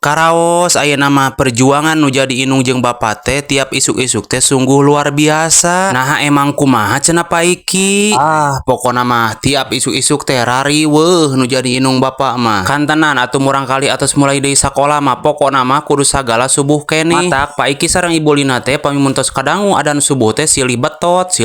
Karaos ayeuna mah perjuangan nu jadi indung jeung bapa teh tiap isuk-isuk teh sungguh luar biasa. Nah, emang kumaha cenah Pak Iki? Ah, pokona mah tiap isuk-isuk teh rariweuh nu jadi indung bapa mah. Kantenan atuh murangkalih atos mulai deui sakola mah, pokona mah kudu sagala subuh keneh. Matak Pak Iki sareng Ibu Lina teh pami mun tos kadangu adan subuh teh silih betot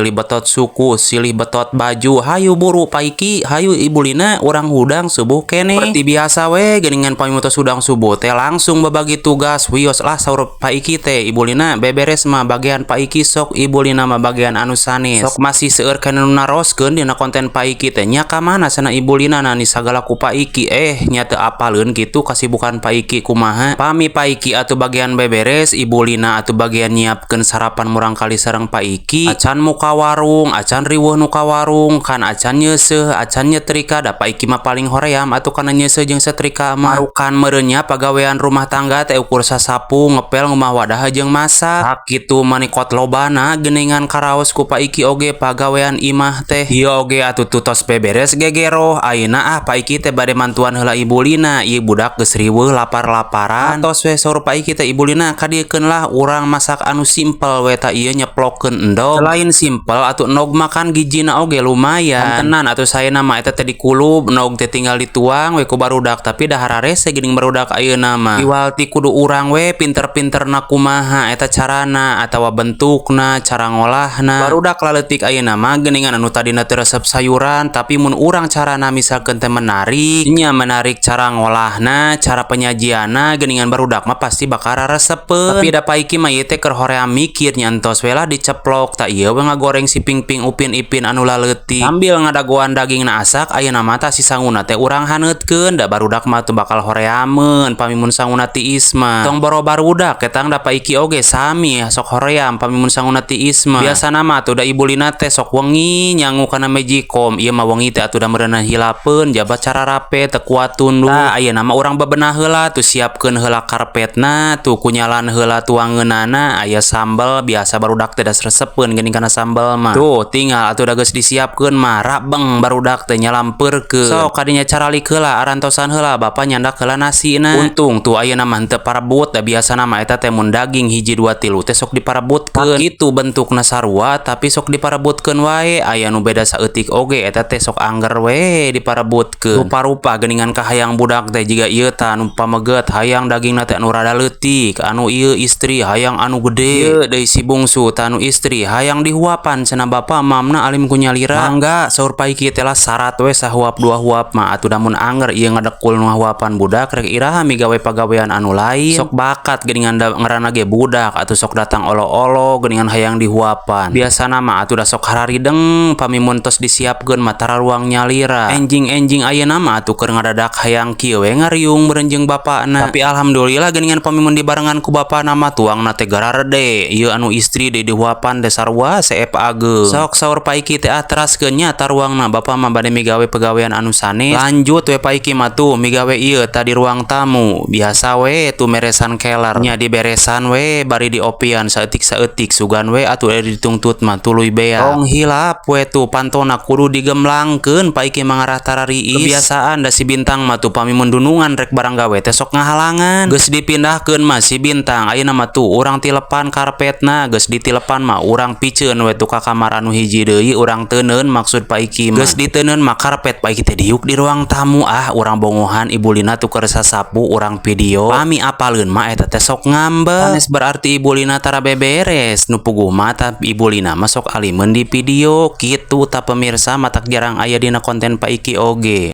suku, silih betot baju. Hayu buru, Pak Iki, hayu Ibu Lina, urang hudang subuh keneh. Seperti biasa we geuningan, pami mun tos hudang subuh teh langsung berbagi tugas. Wios lah, saur Pak Iki teh, Ibu Lina beberes mah bagian Pak Iki, sok Ibu Lina mah bagian anu sanes. Sok masih seueur keneh nu naroskeun dina konten Pak Iki teh, nya ka mana sana Ibu Lina nani sagala ku Pak Iki? Eh, nya teu apaleun kitu kasibukan Pak Iki kumaha. Pami Pak Iki atuh bagian beberes, Ibu Lina atuh bagian nyiapkeun sarapan murangkalih sareng Pak Iki. Acan muka warung, acan riweuh nu ka warung kan, acan nyeuseuh, acan nyetrika. Da Pak Iki mah paling hoream atuh kana nyeuseuh jeung setrika mah. Marukan meureun nya pagawean rumah tangga teh ukur sasapu, ngepel, ngumah wadah jeung masak. Sakitu mani kot lobana geuningan. Karaos ku Pak Iki oge pagawean imah teh. Ieu oge atuh tutos beberes gegeroh. Ayeuna ah Pak Iki teh bade mantuan heula Ibu Lina, ieu budak geus riweuh lapar-laparan. Tos we, saur Pak Iki teh, Ibu Lina kadiekeun lah, urang masak anu simpel we. Ta ieu nyeplokeun endog. Selain simpel atuh endog makan gijina oge lumayan. Tenan atuh saena mah eta teh dikulub endog teh, tinggal dituang we ku barudak, tapi dah hararese geuning barudak ayeuna mah. Iwal ti kudu urang we pinter-pinterna kumaha eta carana atawa bentukna, cara ngolahna. Barudak laleutik ayeuna mah geuningan, anu tadina teu resep sayuran, tapi mun urang carana misalkeun teh menarik nya, menarik cara ngolahna, cara penyajianna, geuningan barudak mah pasti bakal raresepeun. Tapi da Pak Iki mah ieu teh keur hoream mikir, nya entos we lah diceplok. Ta ieu we ngagoreng si Ping-ping Upin Ipin anu laleutik sambil ngadagoan dagingna asak. Ayeuna mah tah si sanguna teh urang haneutkeun, da barudak mah tuh bakal horeameun pami mun sanguna tiis mah. Tong boro barudak ketang, da Pak Iki oge sami sok hoream pami mun sanguna tiis mah. Biasana mah atuh da Ibu Lina teh sok wengi nyangu kana magicom, ieu mah wengi teh atuh da meureunna hilapeun jabat cara rape teu kuat tunduh. Tah, ayeuna mah urang bebenah heula tuh, siapkeun heula karpetna tuh, kunyalan heula tuangeunana. Aya sambal, biasa barudak teh das resepeun geuning kana sambal mah. Tuh tinggal atuh da geus disiapkeun mah, rabeng barudak teh nyalampeurkeun. Sok kadinya caralik heula, arantosan heula, Bapak nyandak heula nasina. Untung tuh ayeuna mah henteu parebut, da biasana mah eta teh mun daging hiji dua tilu teh sok diparebutkeun. Kitu bentukna sarua tapi sok diparebutkeun wae, aya nu beda saeutik oge eta teh sok angger we diparebutkeun. Rupa-rupa geuningan kahayang budak teh, jiga ieu tah anu pameget hayang dagingna teh anu rada leutik, anu ieu istri hayang anu gede, ieu deui si bungsu tah anu istri hayang dihuapan cenah. Bapa mamna alim ku nyalira. Mangga, saur Pak Iki teh lah, sarat we sahuap dua huap mah atuh. Da mun anger ieu ngedekul nu huapan budak, rek iraha migawe pagawean anu lain? Sok bakat geuningan, da ngaranna ge budak atuh, sok datang olo-olo geuningan hayang dihuapan. Biasana mah atuh da sok hararideng pami mun tos disiapkeun mah, tara ruang nyalira. Enjing-enjing ayeuna mah atuh keur ngadadak hayang kieu we, ngariung meureun jeung bapakna. Tapi alhamdulillah geuningan, pami mun dibarengan ku bapakna mah tuangna teh gararede. Ieu anu istri deui dihuapan teh sarua seep ageung. Sok, saur Pak Iki teh, ah teraskeun nya taruangna, bapa mah bade migawe pegawean anu sanes. Lanjut we Pak Iki mah tuh migawe ieu tadi ruang tamu. Biasa we tuh meresan keler nya, diberesan we bari diopian saeutik-saeutik, sugan we atuh ditungtut mah tuluy bea. Tong hilap we tuh pantona kudu digemblangkeun. Pak Iki mangarah tarariis, kebiasaan da si Bintang mah tuh pami mun dunungan rek barang gawe teh sok ngahalangan. Geus dipindahkeun mah si Bintang, ayeuna mah tuh urang tilepan karpetna. Geus ditilepan mah urang piceun we tuh ka kamar anu hiji deui, urang teuneun maksud Pak Iki mah. Geus diteuneun mah karpet, Pak Iki teh diuk di ruang tamu. Ah, urang bongohan Ibu Lina tuh keur sasapu, urang video. Pami apaleun mah eta teh sok ngambek. Sanes berarti Ibu Lina tara beberes, nu puguh mah tah Ibu Lina mah sok alimeun di video kitu. Ta pemirsa, matak jarang aya dina konten Pak Iki oge.